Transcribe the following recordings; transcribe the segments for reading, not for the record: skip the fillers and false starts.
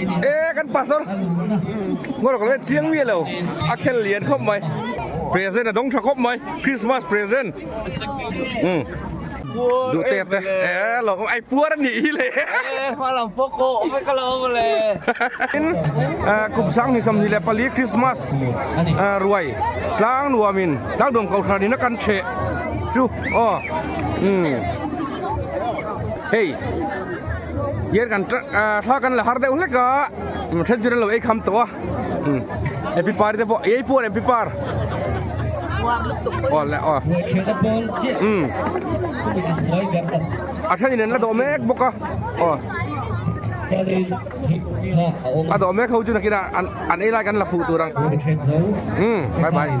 E kan pastor ngawr ka lo chiang miah lo a khel lian khawp mai present a dawng tha khawp mai Christmas present um duh te te e lo ai puar a nih hi le tin kum 2024 Christmas ruai tlang nuamin tlang nuam kohhran in a kan theh chu aw um hei hian kan thla kan la har deuh hlek a then chu an lo ei kham tawh a happy party te pawh ei pawh happy par aw le aw um a thenin an la dawh mek bawk a aw a dawh mek ho chu nakinah an an ei lai kan la fuh tur ang um bye bye.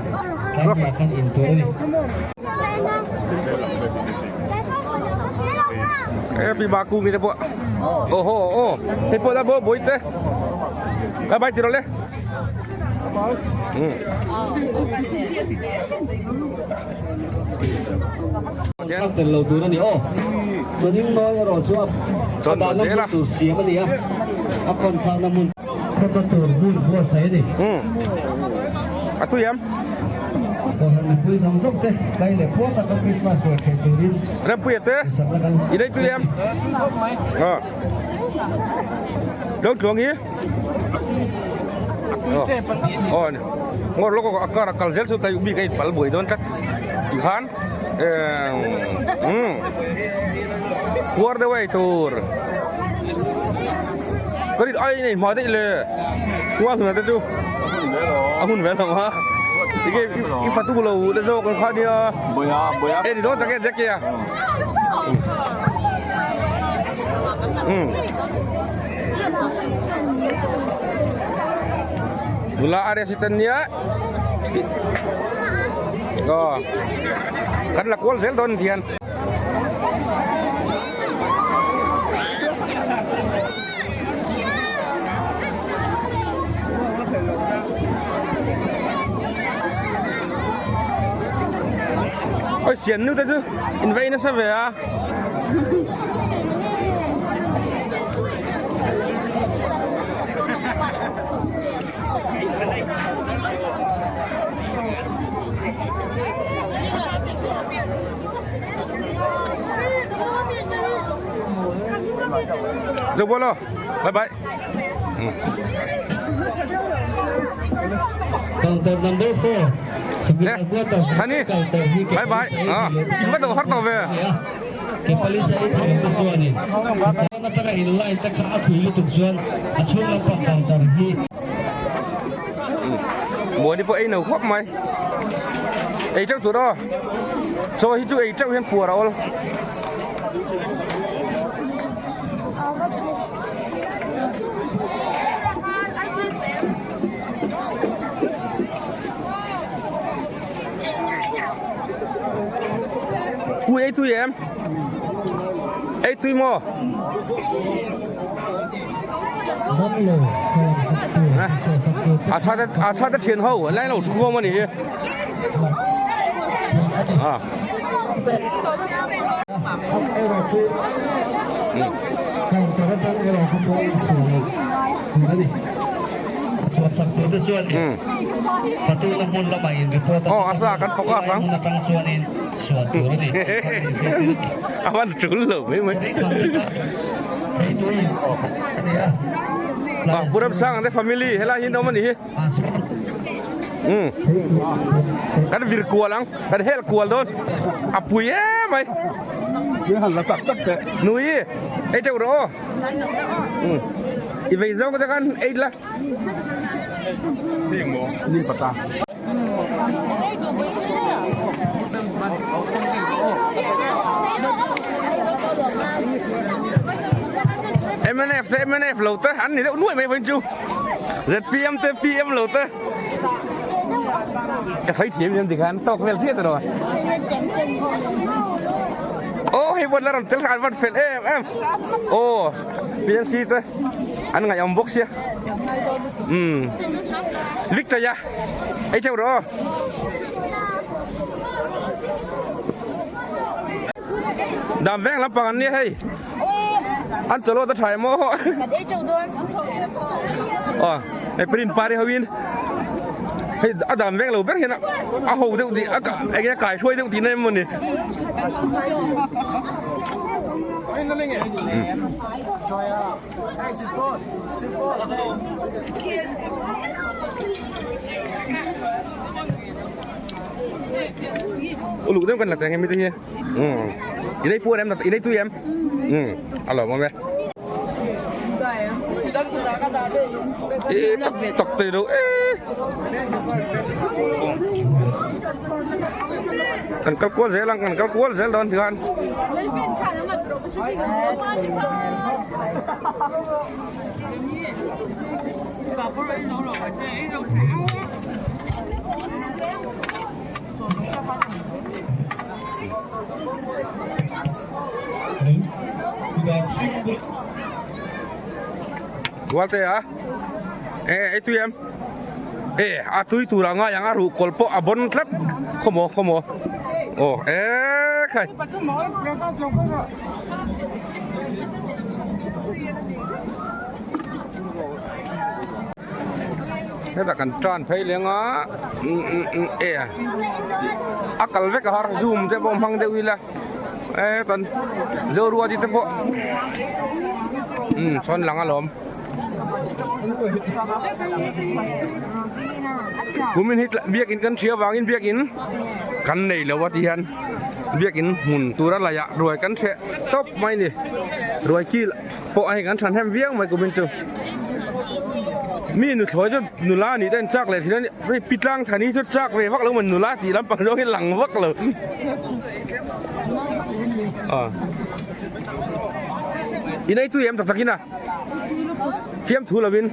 E pi ba ku ngi te pawh oh ho oh hei pawh la bo boi te bye bye ti rawh le Thlak tel lo tur a ni aw. Chuanin nawi erawh chu a dahna hmun tur siam a ni a, a khawn thlakna hmun khawtna tur hmun buatsaih a ni. A tui em? Kohhran mipui zawng zawng te tlai leh khua taka Krismas ruai theih turin Rempuia te i nei tui em? Tluang tluang hi Aw ngawr lawk a kar a kal zel chu kai bik a in pal buai dawn tlat tikhan umm khuar deuh a ei tur ka rin ai nei hma daih le khua hnuna te chu a hun ve lo a enge i fatu lo te zawk ang kha nia e ni dawn tak e Jackie a umm nula a rest hi nia aw kan la kual zel dawn hian. Ôi xiên nu te chu in vei nasa ve a. Zo bolo. Bye bye. Counter number 4. Thani. Bye bye. À, bắt đầu hát tàu về. Ke palisa i thawm te chuanin pawn atanga in line te kha a thui lutuk chuan a chhung lampang counter hi Muani pawh ei no khawp mai. Ei teuh tur aw. Chaw hi chu ei teuh hian puar a awl. Ui ei tui em? Ei tui maw? A tha a tha te thian ho lai lo thu khawm ani hi. À. Aw a sa kan focus ang. A van tul lo mai mai. Ah Pu Ramsang te family helai hi an awm a nih hi. Umm kan vir kual ang kan hel kual dawn a pui em mai. Nui ei teuh rawh aw. Umm i vei zawng te khan ei la. Nim pata. MNF te MNF lo te an ni deuh nuai mai vawiin chu ZPM te PM lo te ka sawi thiam em tikhan tawk vel chiah ta lo a aw hei pawh la rawn tel kha an van fel em em aw PNC te an ngaihawm bawk sia umm Victor ya ei theuh rawh aw. Dam veng lampang an nia hei. An chawlawt a tha em aw. Aw hei print pari ho in hei a dan veng lo ber hian a ho deuh tih a eng nge a kai hruai deuh tihna em mawni. Uluk deuh kan la teng em mi te hi. I nei puar em i nei tui em a lawm awm e e tak tak te lo e kan kal kual zel ang kan kal kual zel dawn tikhan Rualte a e ei tui em e a tui tur a ngai ang a ruh kawl pawh a bawn tlat khawmaw khawmaw aw e khai. Hetah kan tan phei leng a e a kal vek a har zoom te pawh hmang deuh ila e kan zoruati te pawh umm sawn lang alawm kumin hi biakin kan hria vangin biakin kan nei lo a ti hian biakin hmun tura laih ah ruai kan hreh tawp mai a ni ruai kil. Pawh a hei kan thahnem viau mai kumin chu mi nuthlawi chu nula anih te an chak leh thin a ni hei pi tlang thani chu chak ve vak lo maw nula tih lampang zawng hi lang vak lo a in ei tui em tak tak in a fiamthu lovin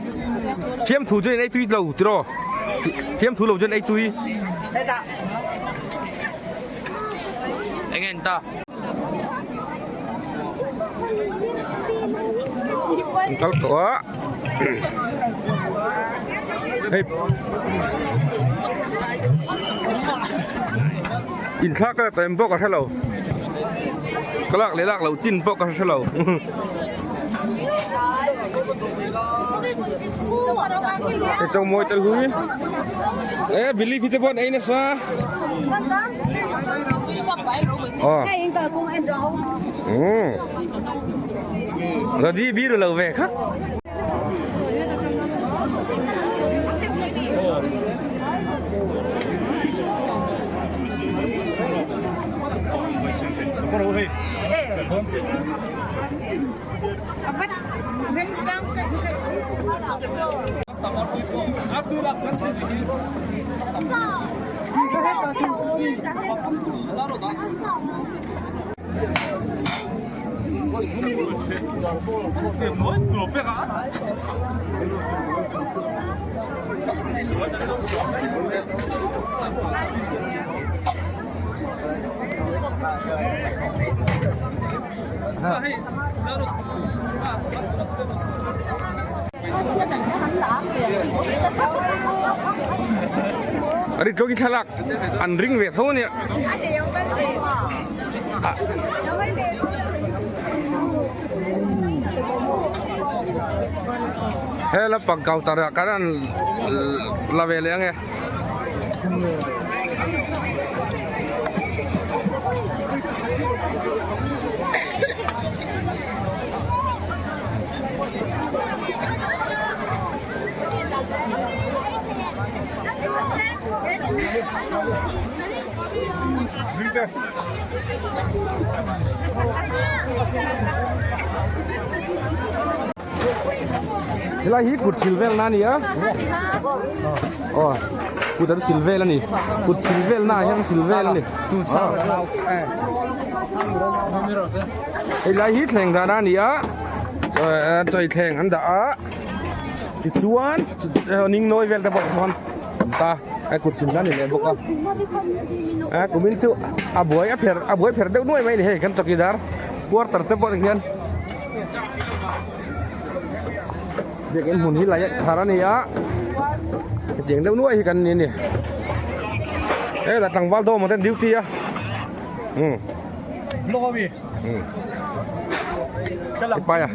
fiamthu chuan in ei tui lo tiraw fiamthu lo chuan ei tui. Eng ta. An kal tawh a hei inthlak ka la tawh em pawh ka hre lo ka lak leh lak loh chin pawh ka hre lo. Hei chawmawi tel hlui e believe hi te pawh an ei nasa. Radi bir lo ve kha. A ri tlawkin thlalak an ring ve tho ania. He lampang counter ah kan han la ve leh ang e. Helai hi kut sil vel na a ni a aw kut an sil vel a ni kut sil vel na ah hian sil vel a ni helai hi thleng dan a ni a chawi thleng an dah a tichuan ning nawi vel te pawh chuan an ta a kut sil na a ni leh bawk a kumin chu a buai a pherh a buai pherh deuh nuai mai a ni hei kan chawkidar quarter te pawh ti hian. Biakinn hmun hi laih thar a ni a hetiang deuh nuai hi kan ni a ni hela tlangval dawm ah te an duty a umm umm. Pai a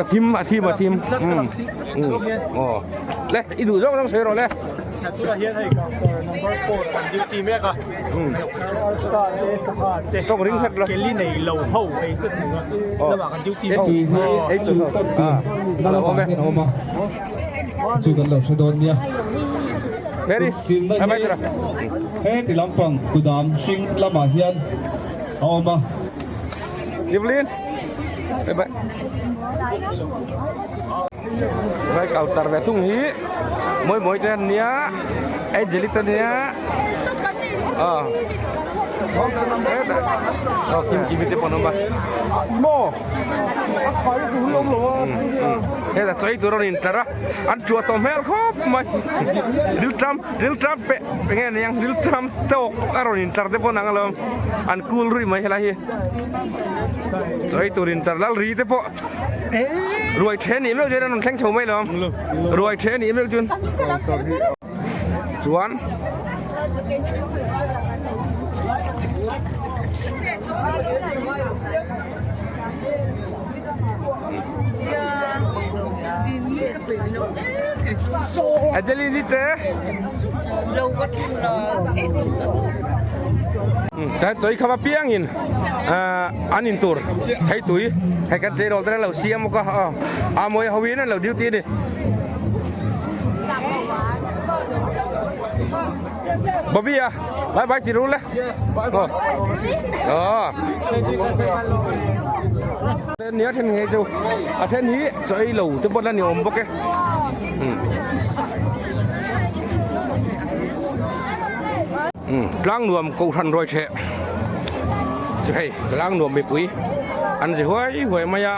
a thim a thim a thim um um aw le i duh zawng zawng sawi rawh le. Um tawk ring hret lo aw ei tur a a lo awm e. Chu kan lo hre dawn nia. Mary Silna hi heti lampang kudam hring lamah hian a awm a. Evelyn bye bye. Vai counter ve thung hi mawi mawi te an nia Angeli te nia ah aw kim kimi te pawh an awm a hetah chawi tur a rawn intlar a an ṭuah tawh hmel khawp mai rilṭam rilṭam peh eng nge niang rilṭam tawk a rawn intlar te pawh an ang alawm an cool ruih mai helai hi chawi tur intlar lal ri te pawh ruai ṭhe nih meuh chuan an rawn thleng chho mai alawm ruai ṭhe nih meuh chuan chuan. Adeline te ta choi khama piang in an in tur thei tui hei kan tleirawl te lo siam bawk a a mawi ho in an lo duty a ni. Bobby a bye bye ti ru le aw nia then nge chu a then hi chaw ei lo te pawh la ni awm bawk e tlang nuam kohhran ruai theh chu hei tlang nuam mipui an zi huai huai mai a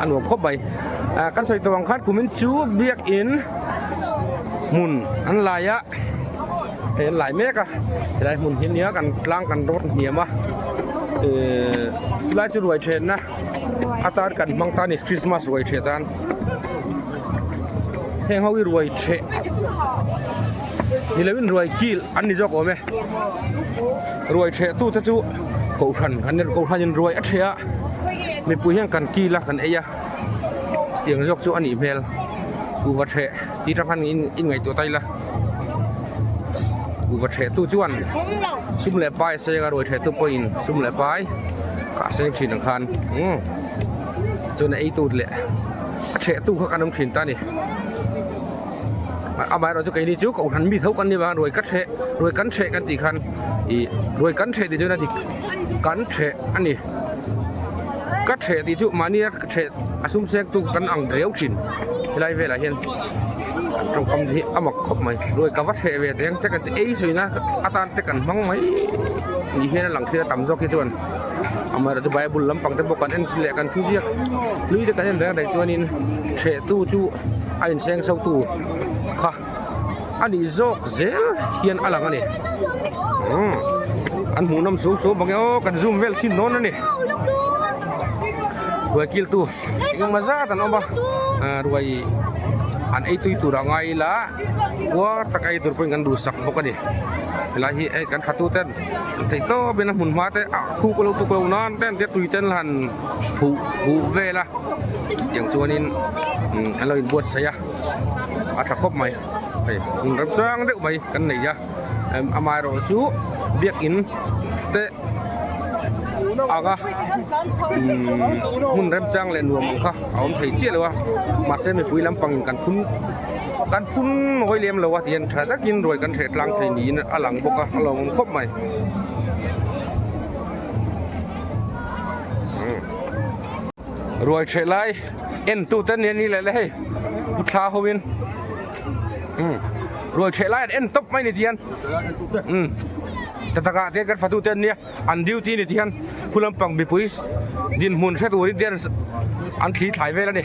a nuam khawp mai kan sawi tawh ang khan kumin chu biakin hmun an lai a hei an lai mek a helai hmun hi nia kan tlang kan rawt hniam a ehh chulai chu ruai thenna atan kan hmang ta a ni christmas ruai theh tan heng ho hi ruai theh ni lovin ruai kil an ni zawk awm e ruai theh tu te chu kohhran an ni kohhran in ruai a theh a mipui hian kan kil a kan ei a chutiang zawk chu a nih hmel kuhva ṭheh tih atang khan in inngaihtuah ta ila kuhva ṭheh tu chuan sum leh pai a seng a ruai ṭheh tu pawhin sum leh pai a seng ṭhin ang khan umm chuan a ei tu leh a ṭheh tu kha kan awm ṭhin ta a ni amaherawh chu keini chu kohhran mi tho kan ni vang a ruai ka ṭheh ruai kan ṭheh kan tih khan ih ruai kan ṭheh tih chuan a dik kan ṭheh a ni. Ka ṭheh tih chu mahnia ṭheh a sum seng tu kan ang riau ṭhin helai velah hian kan tawngkam hi a mak khawp mai ruai ka va ṭheh ve teng te ka ti ei sawi na atan te kan hmang mai ni hian a lang thil a tam zawk hi chuan amaherawh chu bible lampang te pawh kan en leh kan thu ziak hlui te kan en reng reng chuanin ṭheh tu chu a inseng so tu kha. A nih zawk zel hian a lang a ni umm an hmuh nawm suau suau bawk e aw kan zoom vel thin dawn a ni ruai kil tu engemaw zat an awm a ah ruai an ei tui tur a ngai ila puar taka ei tur pawhin kan duhsak bawk a ni helai hi hei kan fatu ten theih tawp in a hmun hma te ah khu ka lo tuk lo nan te an tia tui ten han phuh huh vel a chutiang chuanin an lo inbuatsaih a. A tha khawp mai hei hmun ram chang deuh mai kan nei a amaherawh chu biakin te anga hmun remchang leh nuam ang kha a awm thei chiah lo a mahse mipui lampangin kan phun kan phun mawi lem lo a tihian tha takin ruai kan hreh tlang thei niin a lang bawk a a lawmawm khawp mai. Ruai ṭheh lai en tu te nia ni leh le hei pu thla ho in umm ruai ṭheh lai an en tawp mai ni ti hian umm ta takah te kan fatu te an nia an duty ni ti hian khu lampang mipui dinhmun hre turin te an thli thlai vel a ni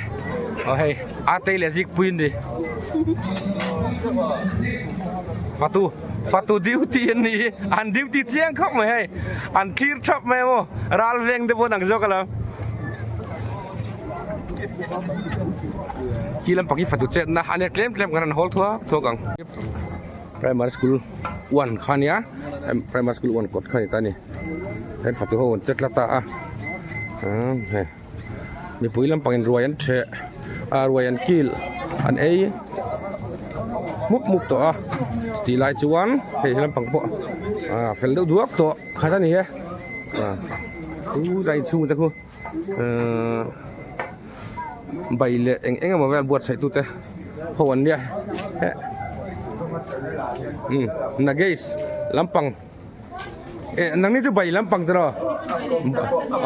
aw hei a tei leh zik pui an ni fatu fatu duty an ni hi an duty chiang khawp mai hei an thlir thap mai maw ral veng te pawh an ang zawk alawm. Khi lampang hi fatu chetna a nia tlem tlem kan han hawl thuak thuak ang. Primary school 1 kha nia primary school 1 kawt kha ni ta ni. Hen fatu ho an chet tlat ta a. Hei. Mipui lampang in ruai an theh a ruai an kil an ei mup mup tawh a tih lai chuan hei lampang pawh ah fel deuh duak tawh khat a ni e ah chu lai chhung te khu ahh bai leh eng eng emaw vel buatsaih tute ho an nia eh umm nagesh lampang. Eh nang ni chu bai lampang te raw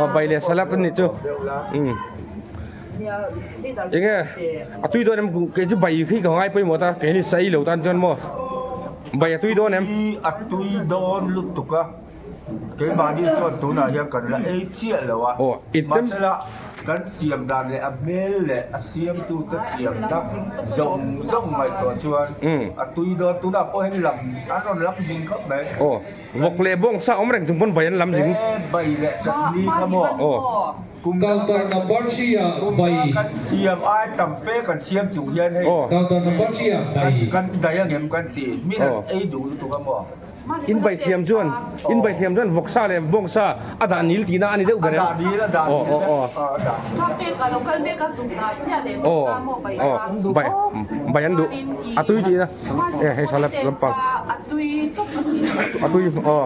aw bai leh salad an ni chu umm enge a tui dawn em kei chu bai khi ka ngai pawimawh ta keini sai lo tan chuan maw bai a tui dawn em a tui dawn lutuk a keimahni chuan tunah hian kan la ei chiah lo a aw mahsela Kan siam dan leh a hmel leh a siamtute thiamna zawng zawng ngaihtuah chuan a tui dawn. Tunah pawh hian lam an rawn lam zing khawp mai. Aw, vawk leh bawng sa awm reng chung pawn bai an lam zing. E, bai leh chutney kha maw? Aw. Kum Counter number three ah bai. Kan siam ai tam fe kan siam chung hian hei. Aw. Counter number three ah bai. Kan dai angem kan ti. Min an ei duh lutuk a maw? In bai siam chuan in bai siam chuan vawksa leh bawngsa a dah nil tihna a ni deuh ber em? Aw aw aw aw aw bai bai an duh a tui tihna e hei salad lampang a tui aw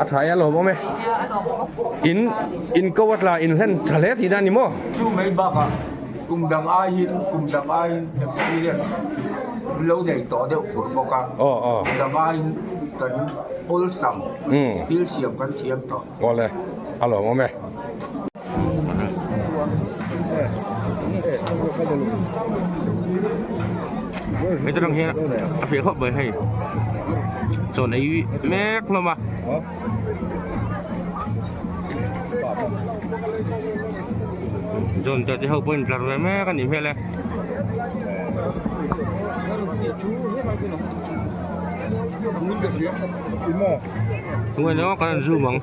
a tha e a lawmawm e in in ko a tla in hlen tha hle tihna a ni maw? Chu mai bakah kum dang aiin kum dang aiin experience lo nei tawh deuh fur bawk a. Aw aw. Kum dang aiin kan awlsam thil siam kan thiam tawh. Awle a lawmawm e. Hei te hian a fiah khawp mai hei chawn ei mek hlawm a. John te te ho pawh in tlar ve mek a nih hmel e. Tunge ni aw kan han zoom ang.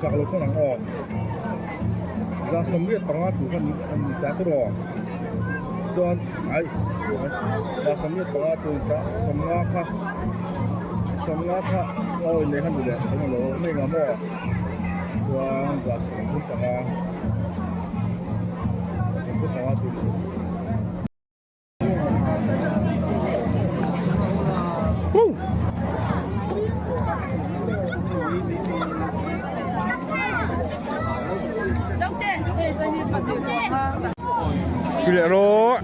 Thi leh rawh.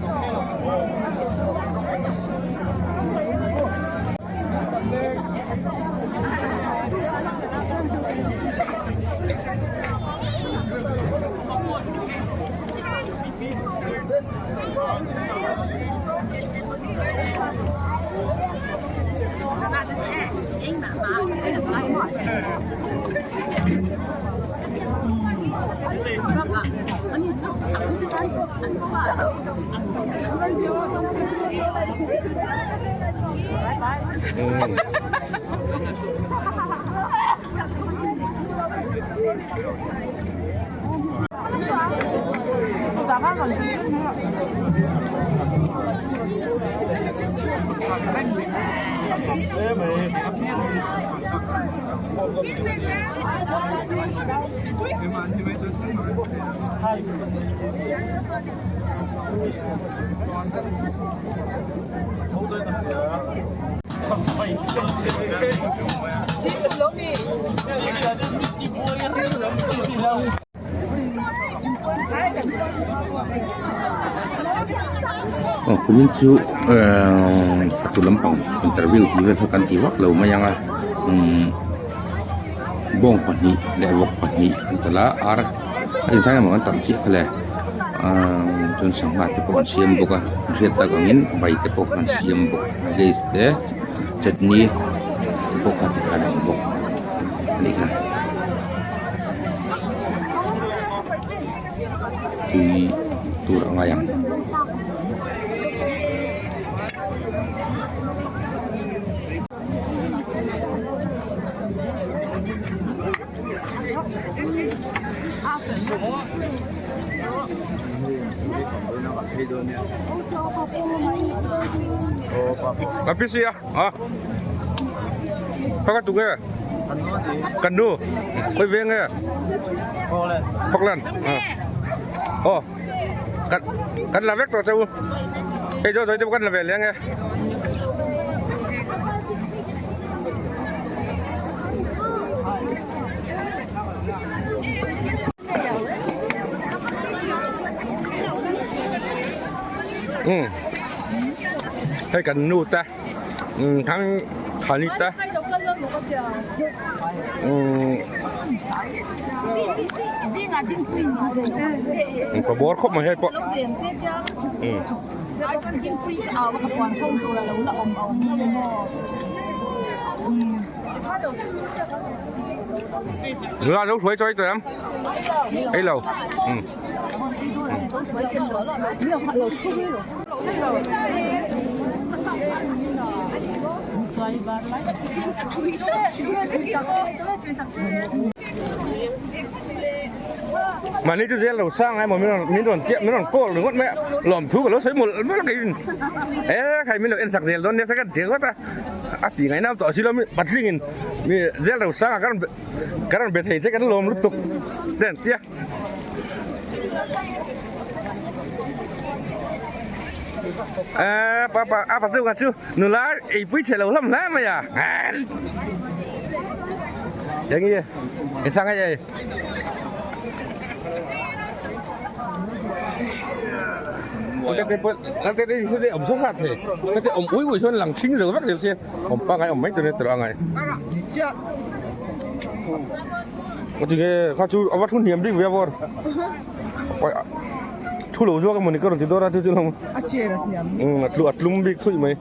Aw kumin chu ehh fatu lampang interview tih vel kha kan ti vak lo mai ang a umm bawng pahnih leh vawk pahnih an telh a ar a inzai emaw an tam chiah kha le ahh chuan sangha te pawh an siam bawk a an hriat tak angin bai te pawh kha an siam bawk a rice te chutney te pawh kha tikhan a awm bawk a nih kha. Tui tur a ngai ang. Ka busy a a ka tu nge kan nu khawi veng nge Falkland aw. Kan kan la vek tawh che u. Hei zawi zawi te pawh kan la ve leh ang e. Umm hei kan nu te umm thang thani te umm ka bawr khawp mai hei pawh umm. Nula zo hruai chawi tawh em? Ei lo. Umm. Mahni chu zel lo sang emaw min rawn min rawn chiah min rawn call ringawt mai a lawmthu ka lo sawi mawlh mawlh keiin e khai min lo en sak zel dawn nia ka ti ringawt a a ti ngaih nam tawh si lo mi patling in mi zel lo sang a ka rawn ka rawn be thei che kan lawm lutuk te an tia. A pa a pa chu ka chu nula eipui chhe lo hlawm hle mai a. Eng nge i sang ei ei. Cái cái cái cái cái cái ổng số hạt thì cái cái ổng úi úi xuống lằng chính rồi vắt được xe ổng ba ngày ổng mấy tuần này từ ngày có thì nghe khá chú ông bắt thun hiểm đi về vợ thu lỗ cho cái mình có được thì đó ra thì chứ không ừ lụt lum bị thui mày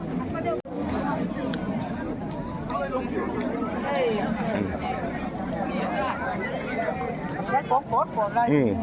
Ừ.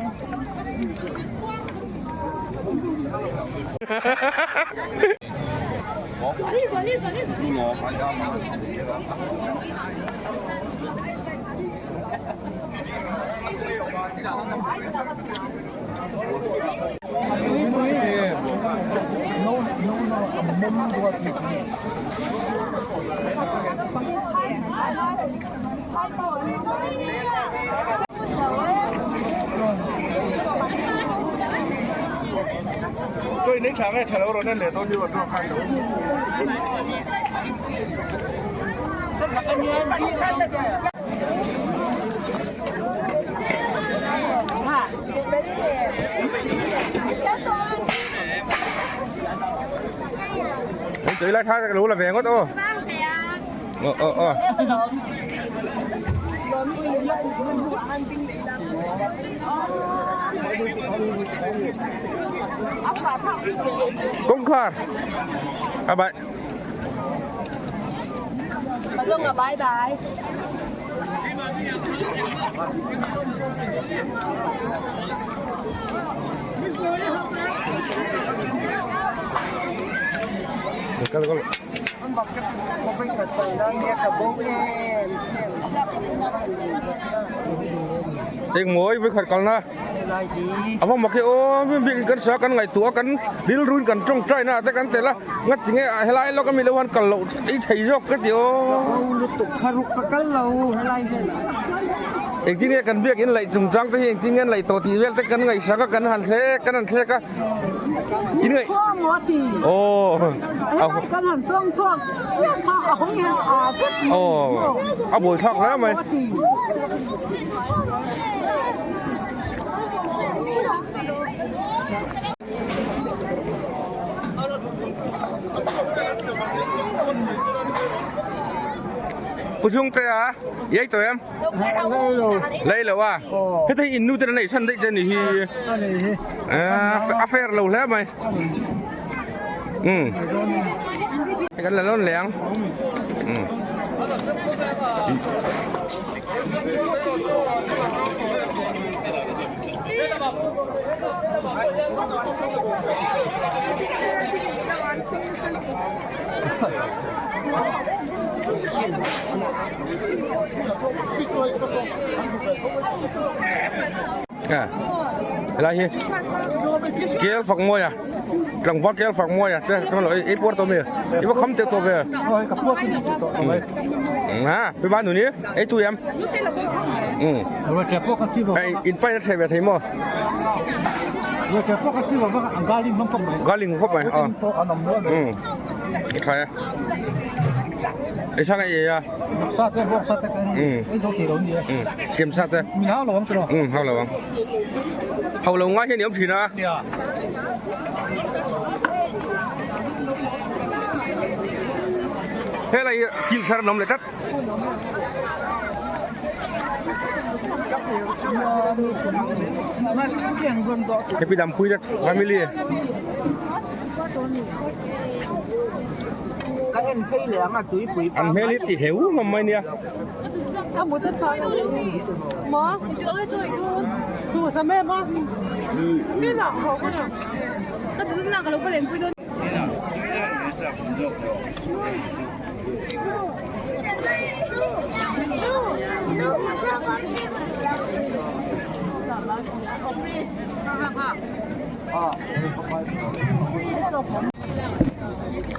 Tui lai tha lo la ve ngawt aw. Ờ ờ ờ. Kawngkhar. Bye bye. Bye bye. Kal kal. Eng mawi vai khat kalna a va mak hi aw mi kan sa kan ngaihtuah kan rilruin kan tawngtai na te kan tel a nga tinge helai lawk ami lo han kal loh ei thei zawk ka ti aw. Engtin nge kan biak in laih chungchang te hi engtin nge an laih tawh tih vel te kan ngaihsak a kan han thlek kan han thlek a in ngaih aw aw a buaithlak hle mai. Pu Chhungte a i ei tawh em? Lei lo a. Heta hi in nu ten an ei chhan daih che ni hi. A fair lo hle mai. Umm. Kan la lawn leh ang. Umm. Helai hi kel fak mawi a tlangval kel fak mawi a te chuan lo ei puar tawh mi i va kham teuh tawh ve ha pi ba nuni ei tui em in pain a hreh ve thei maw. Galing khawp mai a umm a tha e ei sang ei a umm umm siam sa te umm hau lo ang hau lo ngai hian i awm thin a. Helai hi kil thar an awm leh tlat. Happy Dampui te family. An hmel hi ti heu hlawm mai nia.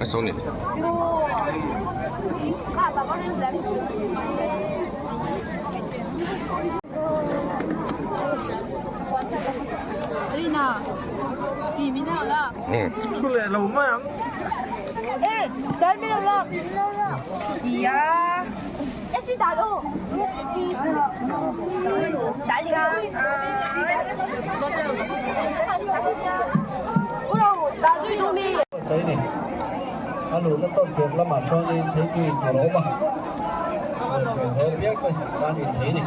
A sawn ni. A luhna tawn pian lamah chuanin theipui inthar a awm a, rawn hel viau te tan inthei a ni.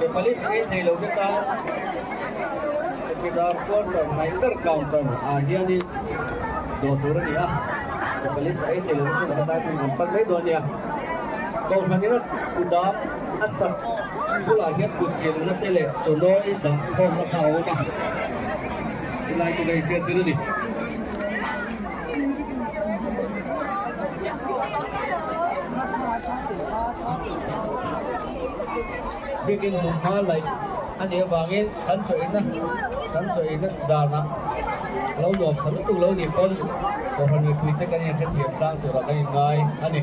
Nepalese ei thei lo te tan Chowkidar quarter hnaih ber counter ah hianin dawh tur a ni a, Nepalese ei thei lo te chuan helai hmun an pan mai dawn a nia. Kohhran ina kudam a sak bulah hian kut siamna te leh chawnawi dah khawmna kha a awm a, helai chu ka inhriat tir a ni. Biakin hmun hma laih a nih avangin kan chawina kan chawina danah lo nuam sa lutuk lo nih pawn Kohhran mipuite kan inhrethiam tlang turah kan inngai a ni.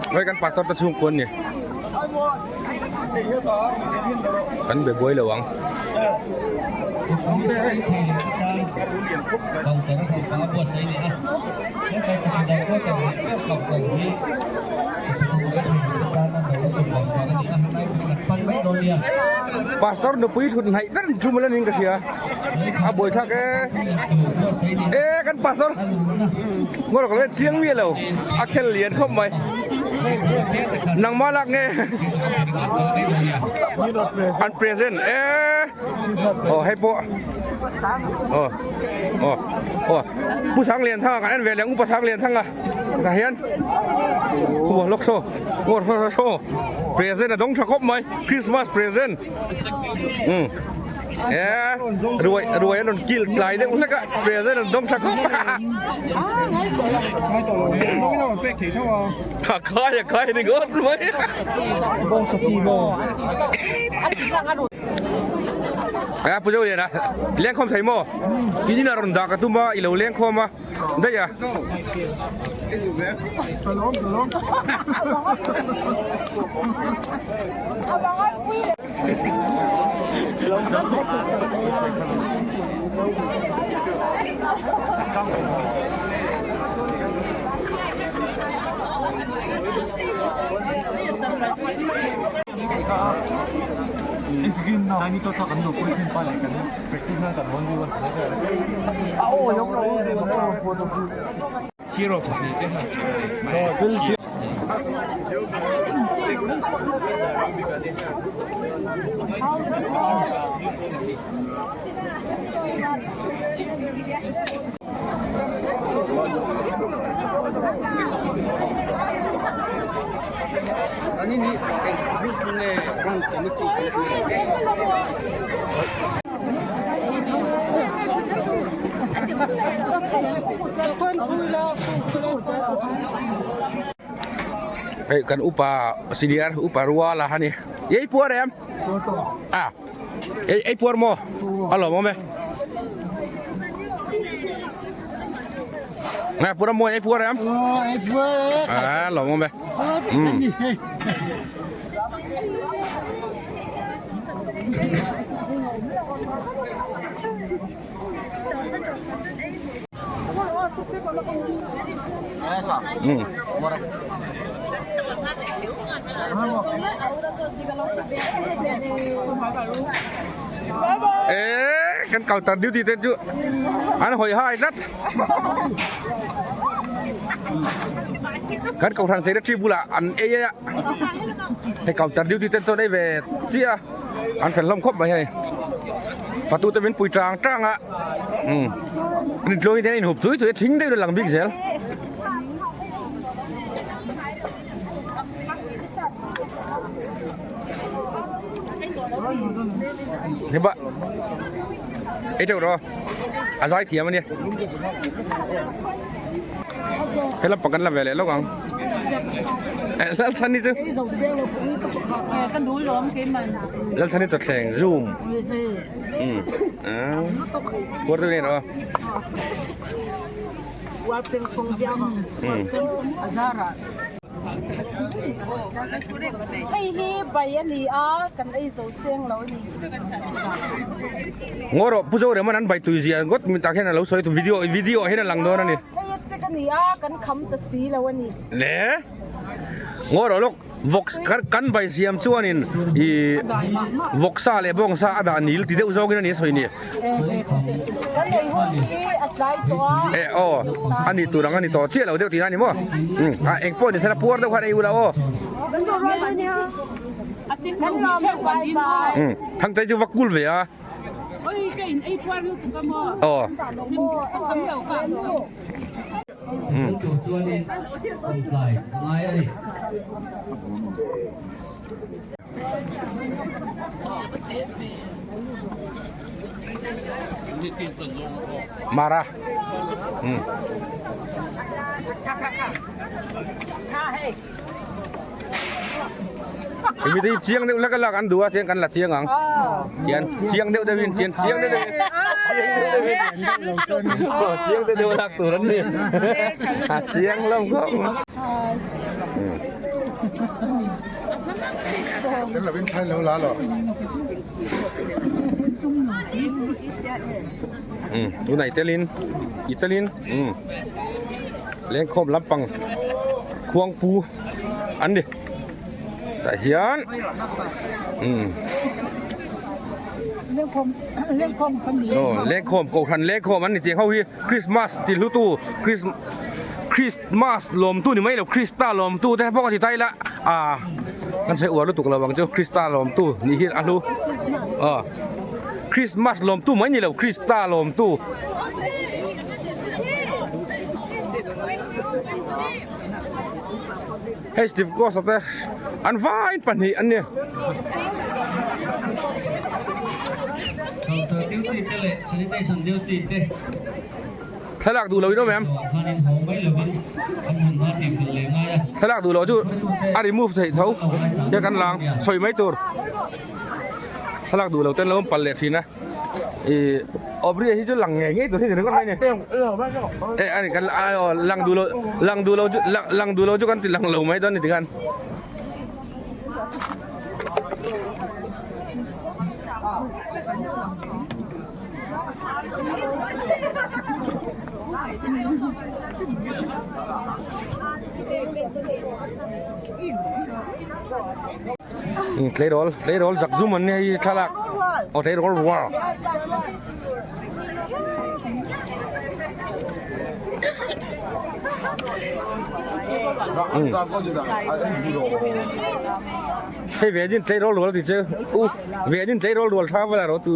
Hei kan pastor te chhungkua an ni kan be buai lo ang. Pastor nupui thut hnaih ber thu mawlh anin ka hria a buai thlak e e kan pastor ngaw ka lo en chiang miah lo a khel lian khawp mai nangmah lak nge an present e aw hei pawh. Aw aw aw Pu Sanglianthanga kan en ve leh ang Upa Sanglianthanga tah hian Khuwa lawk saw ngaw saw saw saw present a dawng tha khawp mai Christmas present umm e ruai ruai an rawn kil tlai deuh hlek a present an dawng tha khawp a khai a khai ni ngawt mai. A pu Zoliana lengkhawm thei maw? In inah rawn dah ka tum a, i lo lengkhawm a daih a. Hei kan upa senior upa ruala a ni ei puar em a ei ei puar maw a lawm awm e Nè, pura mua ei puar em? À, lawm awm e. Ê, kan counter duty te chu an hawi hai tlat. Kan kohhran secretary bulah an ei a, hei counter duty te chuan ei ve chiah a, an fel hlawm khawp mai hei. Fatu te min pui tang tang a, umm an intluang hi an inhup chui chui a, thing deuhin a lang bik zel. Heba ei teuh rawh a zai thiam ania he lampang kan la ve leh lawk ang Lalchhani chu Lalchhani chawthleng zoom um kuar deuh nen aw. Hei hi bai a ni a, kan ei zo seng lo a ni. Ngaw rawh Pu Zorema'n an bai tui zia ngawt min tak hian a lo sawi video video ah hian a lang dawn a ni. Hei a chek a ni a, kan kham ta si lo a ni. Le ngaw rawh lawk vawk kan bai siam chuanin ih vawksa leh bawngsa a dah nil ti deuh zawngin a ni a sawi ni. Kan ei hun hi a tlai tawh a. E aw a ni tur ang a ni tawh chiah lo deuh tihna a ni maw? A eng pawh ni sela puar deuh khan ei ula aw. Kan lawm e bye bye. Thangtei chu va kul ve a. Aw. Tur chuanin awmtlai a ngai a ni. Mara. Hmm. Mi te chiang deuh lak lak an duh a chiang kan la chiang ang. Tian chiang deuh deuh in tian chiang deuh deuh in. Chiang deuh deuh lak tur an ni. A chiang lo khawp. Um tunah i telin i telin um lengkhawm lampang khuangpu an ni tah hian um aw lengkhawm kohhran lengkhawm an ni tih ho hi Christmas ti hlutu Christ Christmas lawmtu ni mai lo Krista lawmtu te bawk a ti ta ila ah kan sawi uar lutuk lo ang chu Krista lawmtu nih hi a hlu aw. Christmas lawmtu mai ni lo Krista lawmtu. Hei Steve Costa te an vain pahnih an ni. Counter duty te leh sanitation duty te. Thlalak duh lo in awm em? Thlalak duh lo chu a remove theih tho hian kan lang sawi mai tur. Thlalak duh lo ten lo awm palh leh thin a. Ih Aubrey hi chu lang ngei ngei tur hi ni ringawt mai ni. E ani kan lang duh lo lang duh lo chu lang duh lo chu kan ti lang lo mai dawn ni tikhan. Tleirawl tleirawl zak zum an nia hei thlalak aw tleirawl rual. Hei ve din tleirawl rual ti che u ve din tleirawl rual tha vel a ro tu.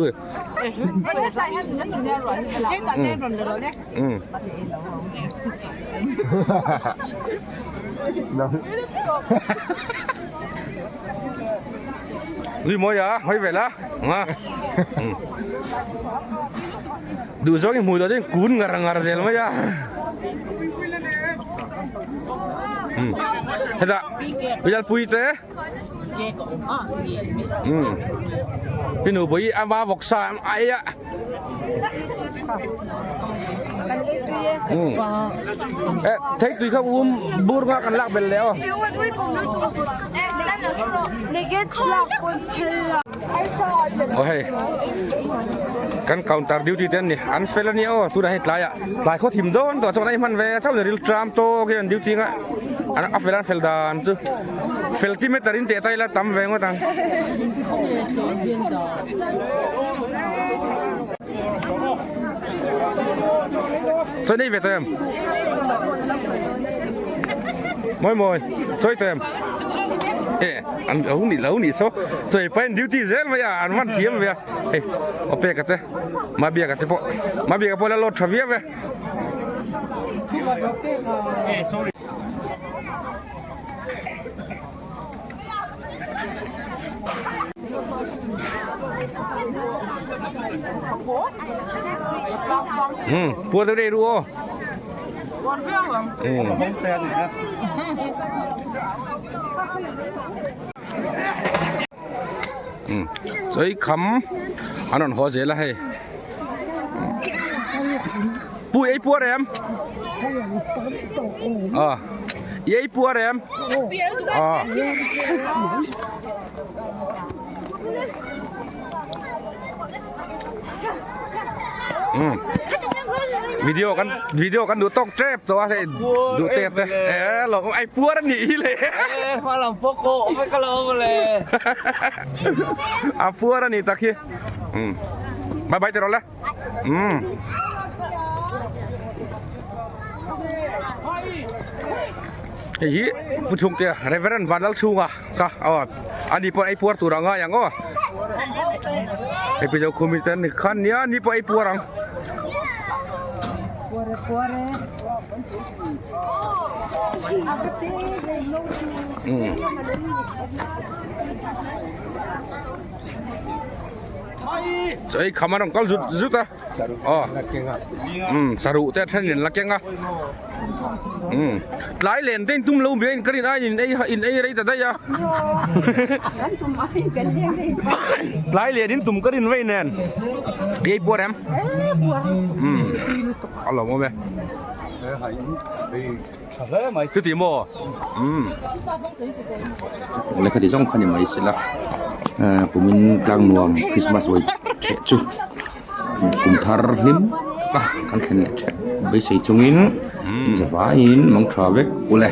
Zui mawi a, hawi vel a, nga. Duh zawng i hmuh tawh chuan kun ngar ngar zel mai a. Hetah Lalpui te. Hi nu pawh hi ama vawksa a ei a. Eh thei tui kha um bur nga kan lak belh leh aw. Aw hei kan counter duty te an ni an fel a nia aw tunah hei tlaiah tlai khaw thim dawn tawh chuan a hman ve chauh ni ril tram tawk hi an duty anga a fel an fel dan chu. Fel ti meter in teh ta ila tam ve ngawt ang. Chawi nei ve tawh em? Mawi mawi, chawi tawh em? E, an lo ni lo ni so. Chawi pain duty zel mai a, an van thiam ve a. Hei, aw pek a te, Mabiak a te pawh, Mabiak a pawh la load tha viau e. Puar deuh rei ru aw. Chawi kham an rawn haw zel a hei. Pu ei puar em? À. I ei puar em? À. Video kan video kan duh tawk tep tawh a hei duh tep te e lo ai puar a nih hi le. Hma lam pawh kawh vek alawm le. A puar a nih tak hi. Bye bye tiraw le. Hei hi Pu Chhungtea Reverend Vanlalchhunga kha aw ani pawh ei puar tur a ngai ang aw. Hei pi zo khumi te an ni khan nia ani pawh ei puar ang. Chaw ei kham a rawn kal zut zut a aw umm saruh te a then in la keng a umm tlai len te in tum lo mai a in ka rin aiin in ei in ei rei ta daih a tlai len in tum ka rin vei nen i ei puar em umm a lawm awm e chuti maw umm lehkha ti zawng kha ni mai sela eh kumin tlang nuam christmas vawi theh chu kum thar hlim tak a kan thlen leh theh beisei chungin in za vaiin mang tha vek ule.